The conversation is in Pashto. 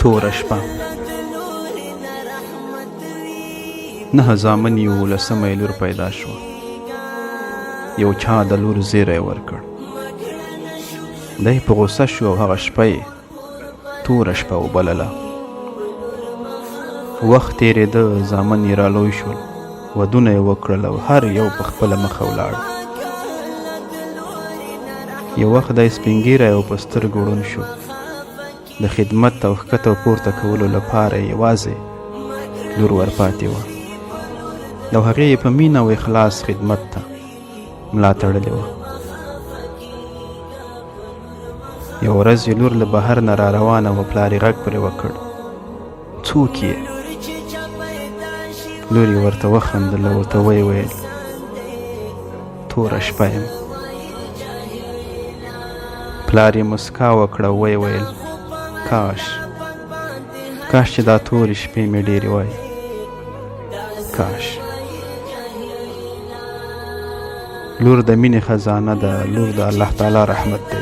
توره شپه. نهه زامن یې وو، لسمه یې لور پیدا شوه. یو چا د لور زیری ورکړ. دی په غوسه شو او هغه شپه یې توره شپه وبلله. وخت تېرېده، زامن یې را لوی شول، ودونه یې وکړل او هر یو په خپله مخه ولاړ. یو وخت دی سپین ږیری او په سترګو ړوند شو. د خدمت او ښکته او پورته کولو لپاره یې یوازې لور ورپاتې وه او هغې یې په مینه او اخلاص خدمت ته ملا تړلې وه. یوه ورځ یې لور له بهر نه را روانه وه، پلار یې غږ پرې وکړ، څوک یې؟ لور یې ورته وخندل او ورته ویې ویل، توره شپه یم. پلار یې مسکا وکړه او ویې ویل، کاش کاش چې دا تورې شپې مې ډېرې وای، کاش. لور د مینې خزانه ده، لور د الله تعالی رحمت دی.